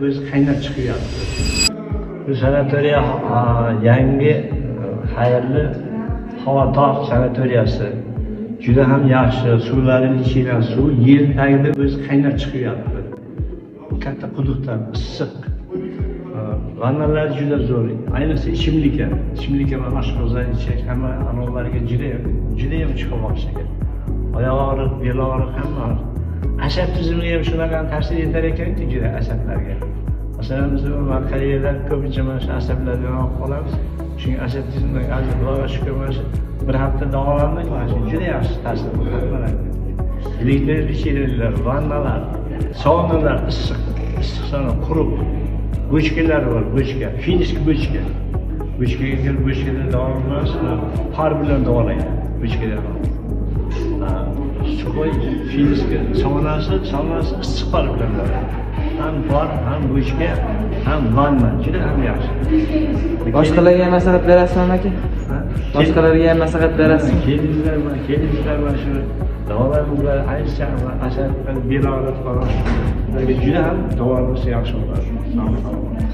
O'zi qaynab chiqyapti. Bu sanatoriya yangi xayrli havo tog' sanatoriyasi. Juda ham yaxshi, suvlari ichilgan suv yer tagida o'zi qaynab chiqyapti. Katta quduqdan issiq. Vannalar juda zo'r. Ayniqsa ichimlikka. Ichimlikka mana oshqozon, ichak hamma anavlarga juda juda ham chiqmoqchi ekan. Oyoq og'riq, bel og'riq hamma og'riq. Asab tizimiga ham shunaqa ta'sir etar ekanki juda asablarga. Masalan, biz qariyalar ko'pincha mana shu asablardan olib qolamiz. Chunki asab tizimiga hozir Xudoga shukur mana shu bir hafta davolandik, mana shu juda yaxshi ta'sir qildi hammalarga. Elektr vannalar, saunalar issiq, issiq sauna quruq. Bochkalar bor, bochka, finsk bochka. Bochkaga kelib bochkada davolanasiz, par bilan davolaydi bochkada. Сухой finsk saunasi, saunasi issiq par bilan davolaydi. Ham par, ham bochka, ham vanna juda ham yaxshi. Boshqalarga ham maslahat berasizmi, aka? Ha? Boshqalarga ham maslahat berasizmi? Kelingizlar, mana kelingizlar, mana shu davolaninglar, ayniqsa asab, bel og'riq falan. Ularga juda ham davolansa yaxshi bo'ladi. Sog' salomat.